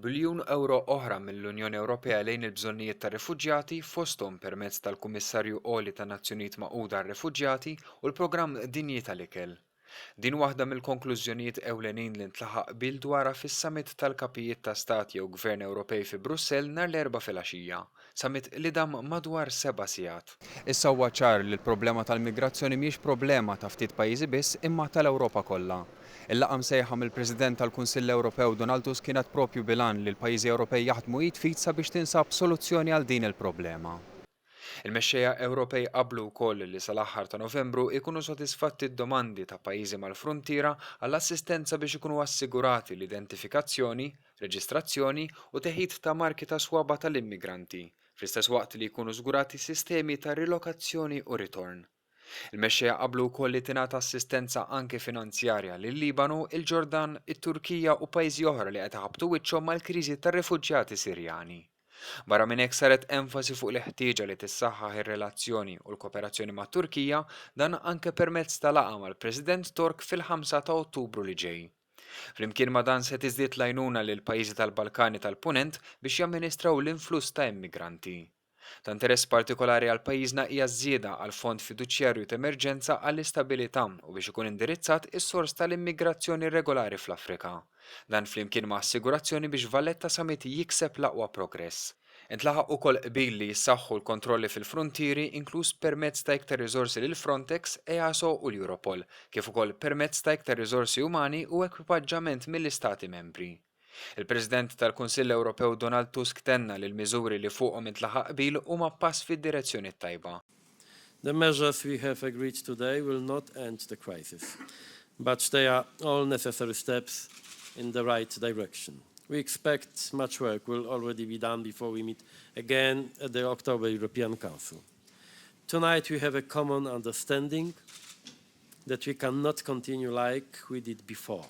Biljun ewro oħra mill-Unjoni Ewropea lejn il-bżonnijiet tar-refuġjati, fosthom permezz tal-Kummissarju Għoli tan-Nazzjonijiet Magħquda għar-Refuġjati u l-Programm Dinji tal-Ikel. Din waħda mill-konklużjonijiet ewlenin li ntlaħaq qbil dwarha fis-Summit tal-Kapijiet ta' Stat jew Gvern Ewropej fi Brussell nhar l-Erbgħa filgħaxija, summit li dam madwar seba' sigħat. Issa huwa ċar li l-problema tal-migrazzjoni mhijiex problema ta' ftit pajjiżi biss imma tal-Ewropa kollha. Il-laqgħa msejħa mill-President tal-Kunsill Ewropew Donald Tusk kienet proprju bil-għan li l-pajjiżi Ewropej jaħdmu id f'id sabiex tinsab soluzzjoni għal din il-problema. Il-mexxejja Ewropej qablu wkoll li sal-aħħar ta' Novembru jkunu sodisfatti d-domandi ta' pajjiżi mal-fruntiera għall-assistenza biex ikunu assigurati l-identifikazzjoni, reġistrazzjoni u teħid ta' marki ta' swaba' tal-immigranti, fl-istess waqt li jkunu żgurati sistemi ta' rilokazzjoni u ritorn. Il-mexxejja qablu wkoll li tingħata assistenza anki finanzjarja lil-Libanu, il-Ġordan, it-Turkija u pajjiżi oħra li qed iħabbtu wiċċhom mal-kriżi tar-refuġjati Sirjani. Barra minn hekk saret enfasi fuq il-ħtieġa li tissaħħaħ ir-relazzjoni u l-koperazzjoni mat-Turkija, dan anke permezz ta' laqgħa mal-President Tork fil-5 ta' Ottubru li ġej. Flimkien ma' dan se tiżdied l-għajnuna lill-pajjiżi tal-Balkani tal-Punent biex jamministraw l-influss ta' immigranti. Ta' interess partikolari għal pajjiżna hija ż-żieda għall-Fond Fiduċjarju t'Emerġenza għall-Istabilità u biex ikun indirizzat is-sors tal-immigrazzjoni irregolari fl-Afrika. Dan flimkien ma' assigurazzjoni biex Valletta Summit jikseb l-aqwa progress. Intlaħaq ukoll qbil li jissaħħu l-kontrolli fil-fruntieri inkluż permezz ta' iktar riżorsi lill-Frontex, EASO u l-Europol, kif ukoll permezz ta' iktar riżorsi umani u ekwipaġġament mill-Istati Membri. Il-President tal-Kunsill Ewropew Donald Tusk tenna li l-miżuri li fuqhom intlaħaq qbil huma pass fid-direzzjoni t-tajba. The measures we have agreed today will not end the crisis, but they are all necessary steps in the right direction. We expect much work will already be done before we meet again at the October European Council. Tonight we have a common understanding that we cannot continue like we did before.